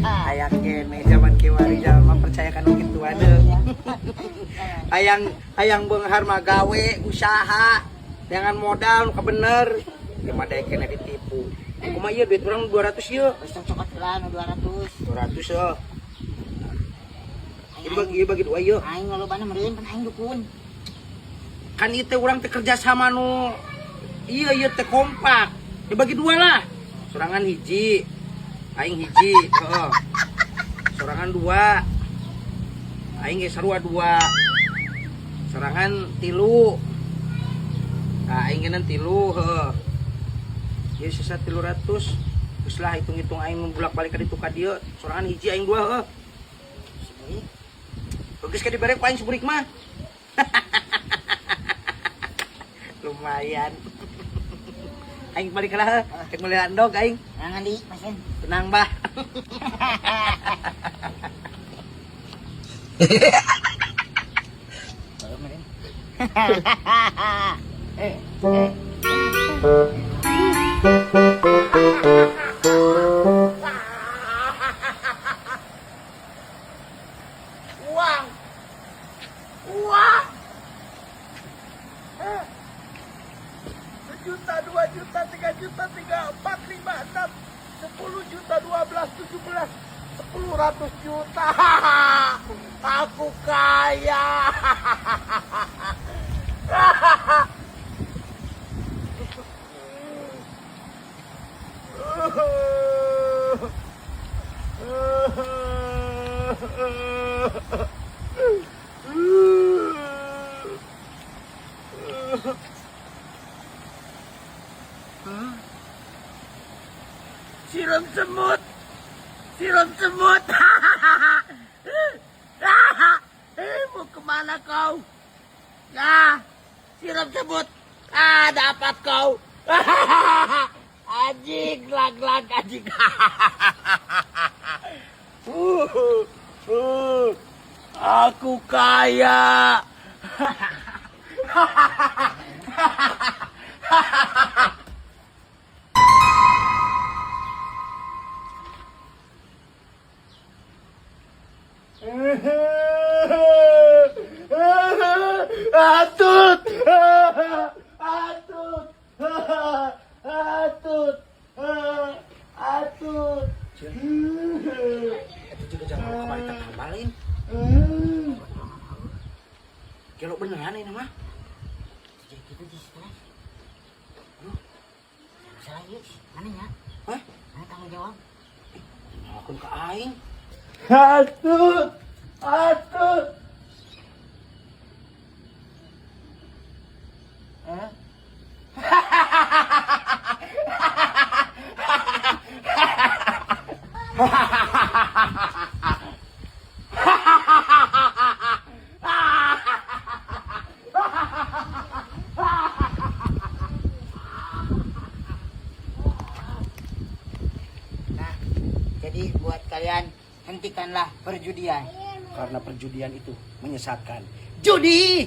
Aya keneh zaman kiwari jalma percaya kana kituan heuh. Hayang hayang beunghar mah gawe usaha dengan modal nu kabener. Ieu mah daek keneh ditipu. Kumaha ieu duit urang 200 ieu? Geus cokot heula nu 200. 200 heuh. Ieu bagi dua ieu. Aing lolobana meureun pan aing dukun. Kan ieu teh urang teh kerja sama nu iya ieu teh kompak. Dibagi dua lah. Sorangan hiji, aing hiji, heeh. Sorangan dua. Aing ge sarua dua. Sorangan tilu. Nah, aing geuna tilu, heeh. Ieu sisa 300. Geus lah hitung-hitung aing bolak-balik ka ditu ka dieu. Sorangan hiji aing dua, heeh. Seburik. Geus ka dibere ku aing seburik mah. Lumayan. Aing balik lah, cek meuli endog aing. Jangan di pasen. Tenang, Bah. Baru meureun. Uang. Uang. 1 juta, 2 juta, 3 juta, 3, 4, 5, 6, 10 juta, 12, 17, 10 ratus juta. Aku kaya. Sirom semut. Sirom semut. Mau kemana kau? Ya, sirom semut. Ah, dapat kau. Anjing, lag lag anjing. Uh, uh, aku kaya. Atut! Atut! Atut! Atut! Itu juga jangan kemarin tertambalin. Gelo beneran ini mah. Jadi gitu di stres. Aduh. Salah ieu, mana nya? Hah? Mana tanggung jawab? Ngelakuin ke aing. Atut! Atut! Hah? Nah, jadi buat kalian hentikanlah perjudian. Karena perjudian itu menyesatkan. Judi!